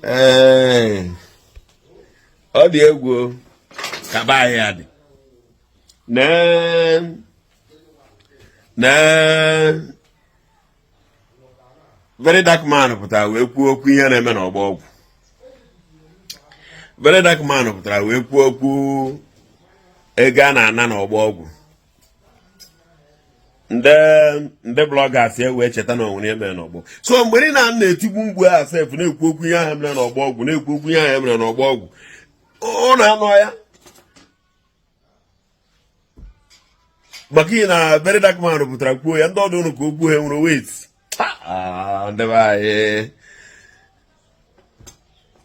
Ee, ọ dị egwu ka be anyị dị na Very Dark Man pụtara wee kwuo okwu ihe na-eme n'ọgbọ ọgwụ. Very Dark Man pụtara wee kwuo okwu ego a na-ana n'ọgbọ ọgwụ. Ndị bloggers e wee cheta na o nwere ihe mere n'ọgbọ. So mgbe niile a na-etigbu mgbu a sef, na-ekwu okwu ihe ahụ mere n'ọgbọ ọgwụ, na-ekwu okwu ihe ahụ mere n'ọgbọ ọgwụ, ọ na-anọ ya maka ihe na Very Dark Man pụtara kwuo ya, ndị ọdụ ụnụ ka okwu ha nwere weight. Ndị be anyị,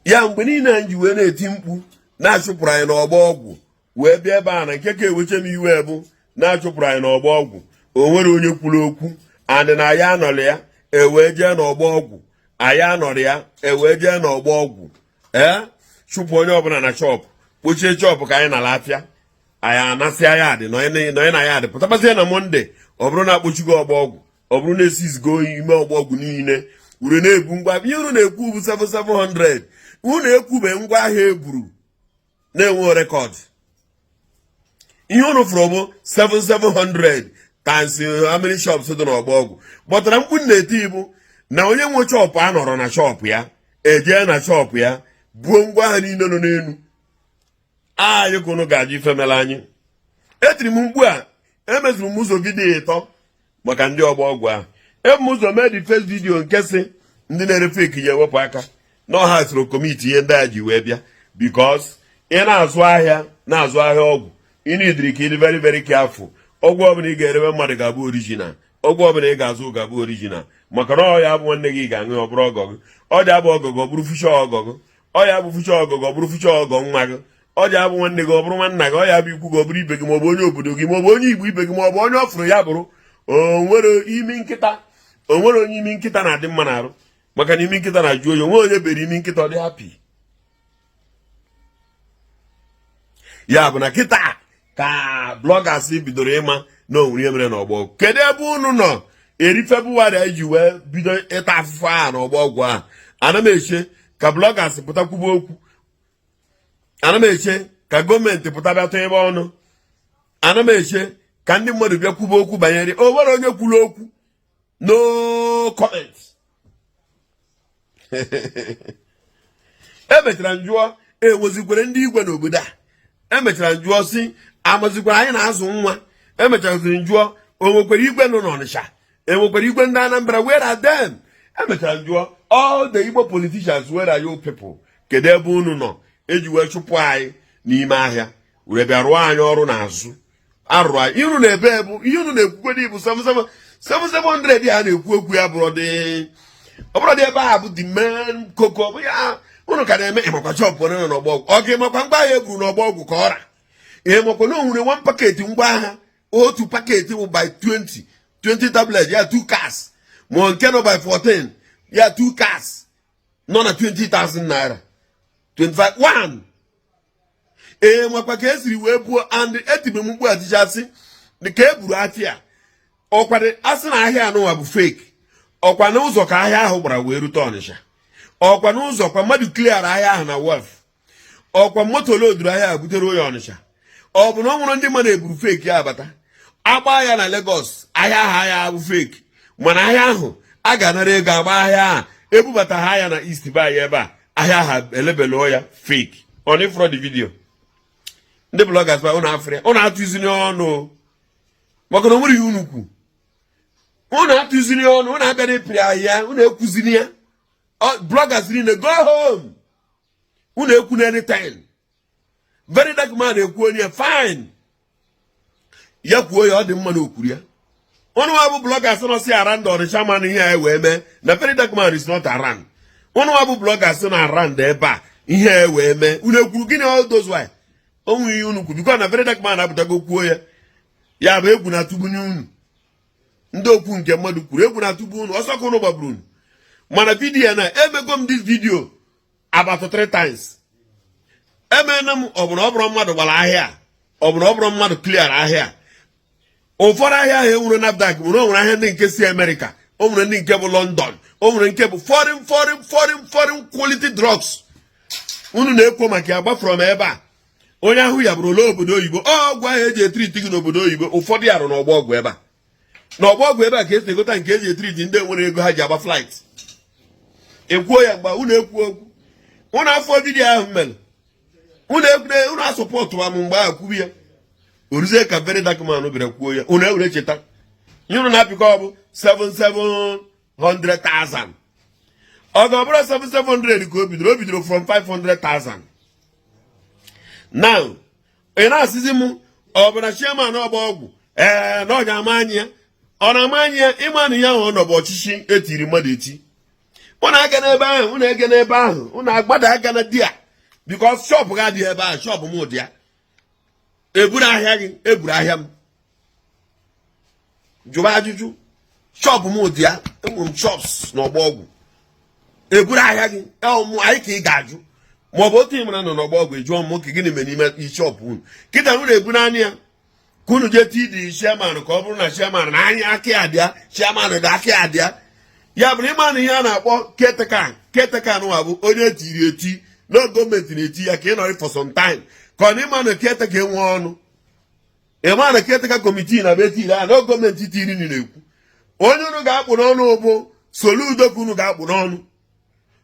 ya mgbe niile anyị ji wee na-eti mkpu na-achụpụrụ anyị n'ọgbọ ọgwụ wee bịa ebe a, na nke ka eweche m iwe bụ na-achụpụrụ anyị n'ọgbọ ọgwụ, o nwere onye kwuru okwu and na ya anọrọ ya, ewee jee n'ọgbọ ọgwụ, anyị anọrọ ya, ewee jee n'ọgbọ ọgwụ, ee, chụpụ onye ọbụla na shop, kpochie shop ka anyị nara afịa anyị, anasịa ya dị nọnye na ya dị, pụtabazie na Monday, ọ bụrụ na akpochigo ọgbọ ọgwụ, ọ bụrụ na esizigo ime ọgbọ ọgwụ niile were na-ebu ngwa. Ihe unu na-ekwu bụ 7700, unu ekwube ngwa ahịa eburu na-enwe record. Ihe unu fụrụ bụ 7700 times how many shops dị n'ọgbọ ọgwụ. Kpọtara mkpu na-eti bụ na onye nwe shop a nọrọ na shop ya, ejee na shop ya buo ngwa ahịa niile nọ n'elu. Anyị ka unu ga-ajụ ife mere anyị. Etiri m mkpu a, emeziri m ụzọ video ịtọ maka ndị ọgbọ ọgwụ ahụ. Ebu m ụzọ mee the first video nke si ndị na-ere fake ya ewepụ aka na ọha soro commit ihe ndị a ji wee bịa, because ị na-azụ ahịa, na-azụ ahịa ọgwụ, ị nidiri ka ị dị very very careful. Ọgwụ ọbụla ị ga-erebe mmadụ ga-abụ original, ọgwụ ọbụla ị ga-azụ ga-abụ original, maka na ọ ya bụ nwanne gị ga-aṅụ, ọ bụrụ ọgọ gị, ọ dị abụ ọgọ gị, ọ bụrụ future ọgọ gị, ọ ya bụ future ọgọ gị, ọ bụrụ future ọgọ nwa gị, ọ ji abụ nwanne gị, ọ bụrụ nwanna gị, ọ ya bụ ikwu gị, ọ bụrụ ibe gị, maọbụ onye obodo gị, maọbụ onye Igbo ibe gị, maọbụ onye ọ fụrụ ya bụrụ. O nwere imi nkịta, o nwere onye imi nkịta na-adị mma n'arụ, maka na imi nkịta na-ajụ oyi. Onwe onye bere imi nkịta ọ dị happy. Ya bụ na kịta ka bloggers bidoro ịma na o nwere ihe mere n'ọgbọ. Kedu ebe unu nọ eri February anyị ji wee bido ịta afụfụ ahụ n'ọgbọ ọgwụ ahụ? Ana m eche ka bloggers pụta kwube okwu, ana m eche ka gọọmenti pụta bịa tụọ ebe ọnụ, ana m eche ka ndị mmadụ bịa kwube okwu banyere. O nwere onye kwuru okwu? No comment. Emechara m jụọ, enwezikwere ndị igwe n'obodo a? Emechara m jụọ si, amazikwara anyị na-azụ nwa? Emechaziri m jụọ, o nwekwara igwe nọ n'Ọnịsha? Enwekwara igwe ndị Anambra? Where are them? Emechara m jụọ all the Igbo politicians, where are you people? Kedu ebe unu nọ eji wee chụpụ anyị n'ime ahịa were bịa rụọ anyị ọrụ n'azụ arụrụ anyị? Ihe unu na-ebe bụ ihe unu na-ekwukwe bụ 7700 ya na-ekwu okwu ya bụrụ dị, ọ bụrụ dị ebe a bụ the main koko, ọ bụ ya unu ka na-eme. Ịmakwa shop onye nọ n'ọgbọ ọgwụ? Ọ ga-emakwa ngwa ahịa eburu n'ọgbọ ọgwụ ka ọ ra? Ịmakwa na o nwere one packet ngwa ahịa, otu packet bụ by 20 20 tablet ya 2 cars, ma nke nọ by 14 ya 2 cars nọ na 20,000 naira, 25 one. Ee, makwa ka esiri wee buo. And etiri m mkpu atichasị ka e buru afịa ọkwa asị na ahịa anụnwa bụ fake. Ọkwa n'ụzọ ka ahịa ahụ gbara wee rute Ọnịsha, ọkwa n'ụzọ kwa mmadụ clear ahịa ahụ na wharf, ọkwa moto loaduru ahịa ahụ butere onye Ọnịsha. Ọ bụ na ọ nwere ndị mmadụ eburu fake ya abata agba ya na Lagos, ahịa ahụ ahịa bụ fake, mana ahịa ahụ a ga-anara ego agba ahịa ahụ ebubata ha ya na East be anyị ebe a, ahịa ahụ elebelụọ ya fake. On ifro the video, ndị bloggers ba unu afrịa, unu atụzini ọnụ, maka na o nwere ihe unu kwu. Unu atụzini ọnụ, unu abịara ịpịrị ahịa, unu ekwuzini ya. Bloggers niile, go home. Unu ekwu na anything. Very Dark Man ekwu onye fine, ya kwuo ya, ọ dị mma na okwuru ya. Ụnụ nwa bụ bloggers nọ si around Ọnịcha mana ihe a wee mee na Very Dark Man is not around. Ụnụ nwa bụ bloggers na around ebe a ihe a wee mee, unu ekwuru gịnị all those while? Onwe ihe unu kwu? Biko, na Very Dark Man apụtago kwuo ya, ya bụ egwu na-atụgbunye unu. Ndị okwu nke mmadụ kwuru, egwu na-atụgbu unu, ọsọ ka unu gbagburu unu. Mana video na emego m this video about three times. Emeela m, ọ bụrụ ọ bụrụ mmadụ gbara ahịa, ọ bụrụ ọ bụrụ mmadụ clear ahịa. Ụfọdụ ahịa ahụ enwere NAFDAC, nwere o nwere ahịa ndị nke si Amerịka, o nwere ndị nke bụ London, O nwere nke bụ foreign, foreign, foreign, foreign quality drugs unu na-ekwo maka ya gbafọrọ m ebe a. Onye ahụ ya bụrụ ole obodo oyibo, ọgwụ ahụ eji etreat gị n'obodo oyibo, ụfọdụ ya rụ n'ọgbọ ọgwụ ebe a, n'ọgbọ ọgwụ ebe a ka esi egota nke eji etreat ndị nwere ego ha ji agba flight. Ekwuo ya mgbe unu ekwu okwu, unu afọ video ahụ mere, unu ekwure, unu asupportụ m mgbe ahụ kwubi ya. Oruzie ka Very Dark Man bịara kwuo ya, unu ewere cheta ihe unu na-apịkọ ọ bụ 7700,000. Ọ ga-ọbụrụ 7700 ka o bidoro, o bidoro from 500,000. Now ị na-asịzi m, ọ bụ na chairman ọgba ọgwụ, ee, na ọ ga-ama anyị ya, ọ na-ama anyị ya. Ịma na ihe ahụ ọ nọ bụ ọchịchị etiri mmadụ eti. Unu aga n'ebe ahụ, unu ege n'ebe ahụ, unu agbada aka na di a, because shop gị adịghị ebe ahụ, shop m dị ya. Eburu ahịa gị, eburu ahịa m, jụba ajụjụ. Shop m dị ya, enwere m shops n'ọgbọ ọgwụ. Eburu ahịa gị, ụmụ anyị ka ị ga-ajụ, maọbụ otu ị mara nọ n'ọgbọ ọgwụ, ejụọ m nwoke, gịnị mere n'ime shop unu kịta unu ebu naanị ya ka unu jee tidi chairman, ka ọ bụrụ na chairman na anya aka ya dịa, chairman dị aka ya dịa. Ya bụrụ ịma na ihe a na-akpọ caretaker, caretaker nwa bụ onye etiri eti na gọọmenti na-eti ya ka ị nọrị for some time, ka ọ na ịma na caretaker enwe ọnụ. Ịma na caretaker committee na be etiri ya na gọọmenti tiri na-ekwu onye unu ga-akpụ n'ọnụ bụ Soludo, ka unu ga-akpụ n'ọnụ,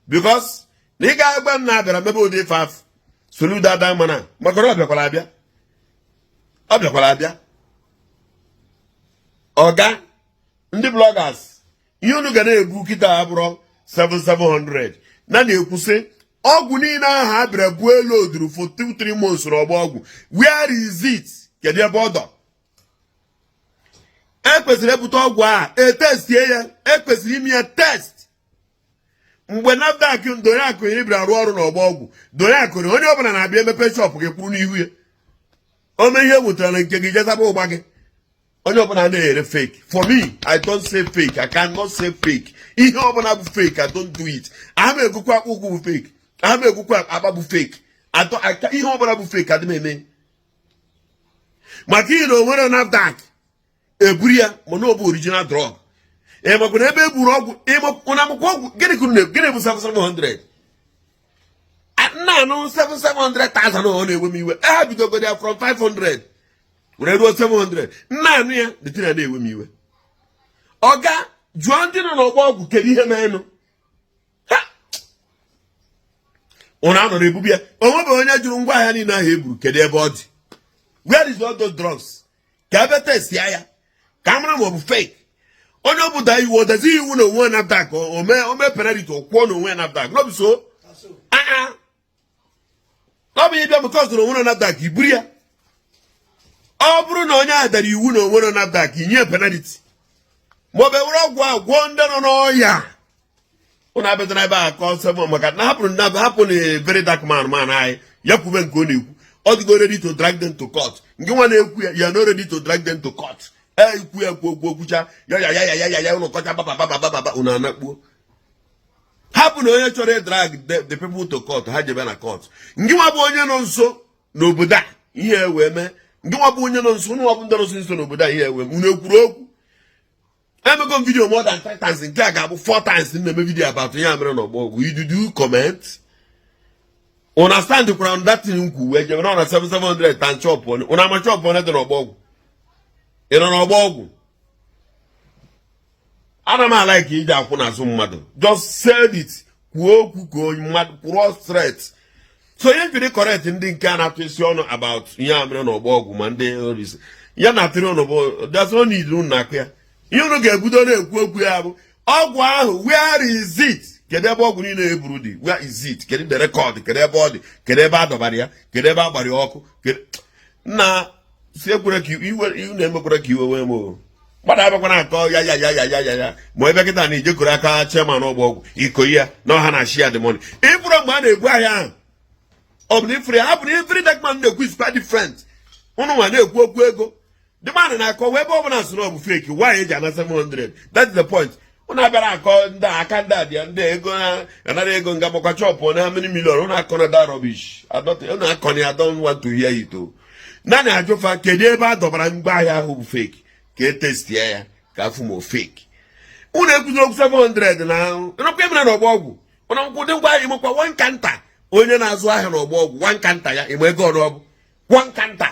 because na ị ga-agba m na-abịara mebe ụdị ife afụ Soludo ada mana maka na ọ bịakwara abịa, ọ bịakwara abịa. Ọga ndị bloggers, ihe unu ga na-ebu kịta abụrọ 7700 na na-ekwusị ọgwụ niile ahụ a bịara buo elu oduru for 2 3 months n'ọgba ọgwụ. Where is it? Kedu ebe ọ dọ? Ekwesịrị ebute ọgwụ a, etestie ya, ekwesịrị ime ya test. Mgbe NAFDAC donye akụnyere bịara rụọ ọrụ n'ọgba ọgwụ, donye akụnyere onye ọbụla na-abịa emepe shop gị kwuru n'ihu ya, ome ihe nwetara na nke gị, jezaba ụgba gị. Onye ọbụla na-ere fake, for me, I don't say fake. I cannot say fake. Ihe ọbụla bụ fake, I don't do it. Aha m egwukwa akpụkwụ bụ fake, aha m egwukwa akpa bụ fake. Ihe ọbụla bụ fake adị m eme, maka ihe na o nwere NAFDAC eburu ya, mana ọ bụ original drug. Ị makwa na ebe e gburu ọgwụ na akwụkwọ ọgwụ? Gịnị ka unu gịnị bụ 7700 nna anụ 7700,000? Ọ na-ewe m iwe. Ha bidogoro ya from 500 were ruo 700. Nna anụ ya dịtịna na-ewe m iwe. Ọga, jụọ ndị nọ n'ọgbọ ọgwụ, kedu ihe menụ ha ụnụ anọrọ ebubu ya? O nwebeghị onye jụrụ ngwa ahịa niile ahụ e buru, kedu ebe ọ dị? Where is all those drugs? Ka ebe test ya ka a mara ma ọ bụ fake. Onye ọbụla iwu ọdazi iwu na onwe NAFDAC, ome penalty, kwụọ na onwe NAFDAC n'obi so aa ọ bụ ịbịa because na onwere NAFDAC iburu ya. Ọ bụrụ na onye a dara iwu na onwere NAFDAC, inye penalty, ma ọ bụ ewere ọgwụ a gwọọ ndị nọ n'ọya. Ụnụ abịazana ebe a kọọ seven, maka na hapụrụ na hapụ na Very Dark Man, man anyị ya kwube nke ọ na-ekwu. Ọ dịgo ready to drag them to court. Nke nwa na-ekwu ya, ya no ready to drag them to court. E ikwu ya kwuo okwu, okwucha ya ya ya ya ya ya ya, ụnụ kọcha baba baba baba, ụnụ anakpuo. Hapụ na onye chọrọ drag the people to court, ha jebe na court. Nke nwa bụ onye nọ nso n'obodo a, ihe e wee mee. Nke nwa bụ onye nọ nso, ụnụ nwa bụ ndị nọ nso n'obodo a, ihe e wee mee. Unu ekwuru okwu. Emego m video more than 10 times, nke a ga-abụ 4 times m na-eme video about ihe a mere n'ọgbọ ọgwụ. You do comment, una stand kwara on that thing nkwu wee jebe na 7700 tan shop. Una ama shop one dị n'ọgbọ ọgwụ? Ị nọ n'ọgbọ ọgwụ? Ana m ala ka iji akwụ n'azụ mmadụ. Just said it, kwuo okwu ka onye mmadụ kwụrụ straight. So ihe njiri correct ndị nke a na-atụ isi ọnụ about ihe a mere n'ọgbọ ọgwụ, ma ndị orisi ya na-atịrị ụnụ bụ there's no need unu na-akụ ya. Ihe unu ga-ebudo na-ekwu okwu ya bụ ọgwụ ahụ, where is it? Kedu ebe ọgwụ niile eburu dị? Where is it? Kedu the record? Kedu ebe ọ dị? Kedu ebe a dọbara ya? Kedu ebe a gbara ya ọkụ? Nna si ekwere ka iwe unu emekwere ka iwe wee m o. Mmadụ abịakwana akọ ya ya ya ya ya ya ya, ma ebe kịta na ijekọrọ aka chairman ọgba ọgwụ iko ya na ọha na share the money. Ịfụrụ mgbe a na-ebu ahịa ahụ, ọ bụ na ifuru ya hapụrụ. Every dark man na-ekwu is quite different. Ụnụ nwa na-ekwu okwu ego, the man na-akọ ebe ọ bụla sị na ọ bụ fake. Why eji ana 700? That is the point. Ụnụ abịara akọ ndị aka ndị a dị ndị ego na anara ego nga makwa shop na how many million. Ụnụ akọ na that rubbish, ụnụ akọ na ya. Don't want to hear it o. Naanị ajụfa, kedu ebe a dọbara ngwa ahịa ahụ bụ fake, ka e testie ya ka afụ ma o fake. Unu ekwuziri okwu 700 na ịnọkwa emere n'ọgbọ ọgwụ. Ụnụ nkwụ dị ngwa ahịa imekwa one counter. Onye na-azụ ahịa n'ọgbọ ọgwụ, one counter ya, ịma ego ọnụ ọ bụ one counter?